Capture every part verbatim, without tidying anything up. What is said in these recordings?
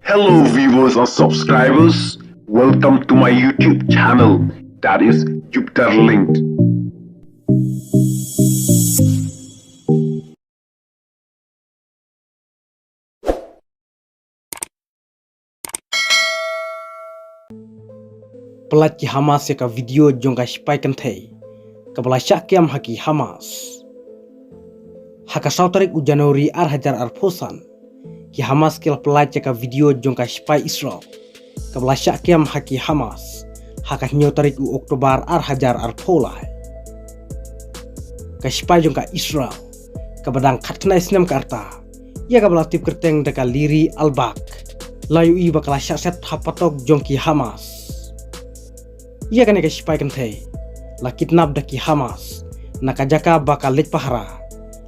Hello viewers and subscribers, welcome to my YouTube channel, that is Jupiter Linked. Pyllait ki Hamas ïa ka video jong ka shipai kynthei kaba la shah kem ha ki Hamas. Ha ka saw tarik u January ar hajar arphew san, ki Hamas ki la pyllait ïa ka video jong ka shipai Israel kaba la shah kem ha ki Hamas ha ka hynñiew tarik u October ar hajar arphew lai. Ka shipai jong ka Israel kaba dang khatkhyndai snem ka rta, ïa kaba la tip kyrteng da ka Liri Albak, la ïohi ba ka la shah set ha patok jong ki Hamas. Ïa kane ka shipai kynthei la kidnap da ki Hamas na ka jaka ba ka leit pahara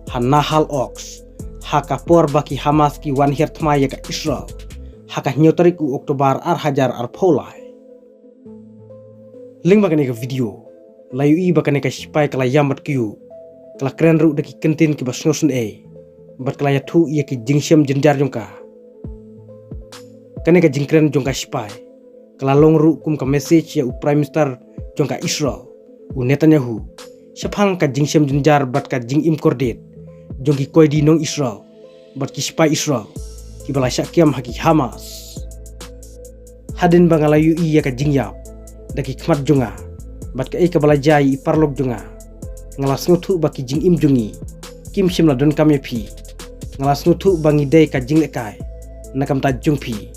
ha Nahal Oz, ha ka por ba ki Hamas ki wan hiar thma ïa ka Israel ha ka hynñiew tarik u October ar hajar arphew lai. Lyngba kane ka video la ïohi ba kane ka shipai ka la ïam bad kyiuh, ka la kren ruh da ki kyntien kiba sngewsynei bad ka la ïathuh ïa ki jingshem jynjar jong ka. Kane ka jingkren jong ka shipai ka la long ruh kum ka message ïa u Prime Minister jong ka Israel, u Netanyahu, shaphang ka jingshem jynjar bad ka jingim kordit jong ki koidi nong Israel bad ki shipai Israel kiba la shah kem ha ki Hamas. Hadien ba nga la ïohi ïa ka jingïap da ki khmat jong nga bad kaei kaba la jia ïa i paralok jong nga, nga la sngewthuh ba ki jingim jong ngi kim shym la donkam ïa phi. Nga la sngewthuh ba ngi dei ka jinglehkai na ka bynta jong phi.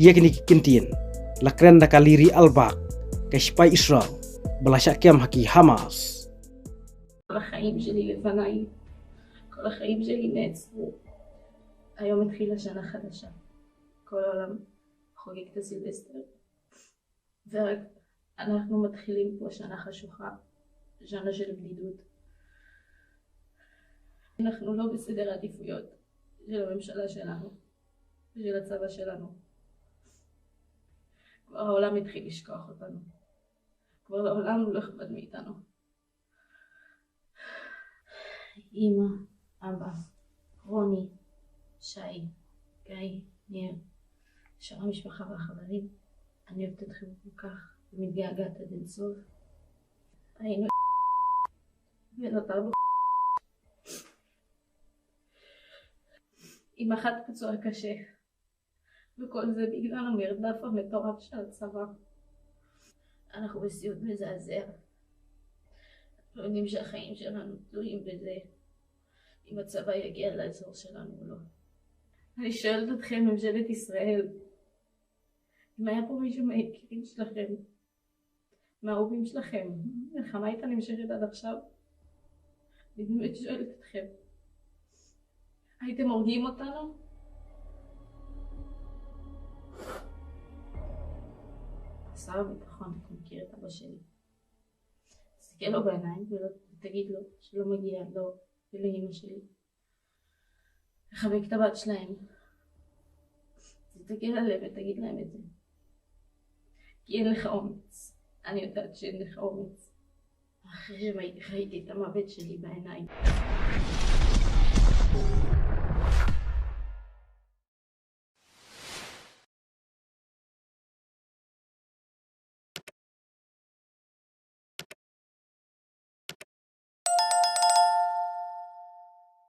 Ïa kine ki kyntien la kren da ka Liri Albak, ka shipai Israel ba la shah kem ha ki Hamas. כל החיים שלי לפניי, כל החיים שלי נעצרו. היום התחילה שנה חדשה. כל העולם חוגג את הסילבסטר, ורק אנחנו מתחילים פה שנה חשוכה, שנה של בדידות. אנחנו לא בסדר העדיפויות של הממשלה שלנו ושל הצבא שלנו. כבר העולם התחיל לשכוח אותנו. כבר לעולם לא אכפת מאיתנו. אמא, אבא, רוני, שי, גיא, ניר, שאר המשפחה והחברים, אני אוהבת אתכם כל כך ומתגעגעת עד אינסוף. היינו ונותרנו. עם אחת פצועה קשה. וכל זה בגלל המרדף המטורף של הצבא. אנחנו בסיוט מזעזע. אנחנו יודעים שהחיים שלנו תלויים בזה, אם הצבא יגיע לאזור שלנו או לא. אני שואלת אתכם, ממשלת ישראל, אם היה פה מישהו מהיקירים שלכם, מהאהובים שלכם, המלחמה הייתה נמשכת עד עכשיו? אני באמת שואלת אתכם, הייתם הורגים אותנו? שר הביטחון, אתה מכיר את אבא שלי? תסתכל לו בעיניים ותגיד לו שלא מגיע לו ולאמא שלי לחבק את הבת שלהם. תסתכל עליהם ותגיד להם את זה. כי אין לך אומץ. אני יודעת שאין לך אומץ. אחרי שראיתי את המוות שלי בעיניים.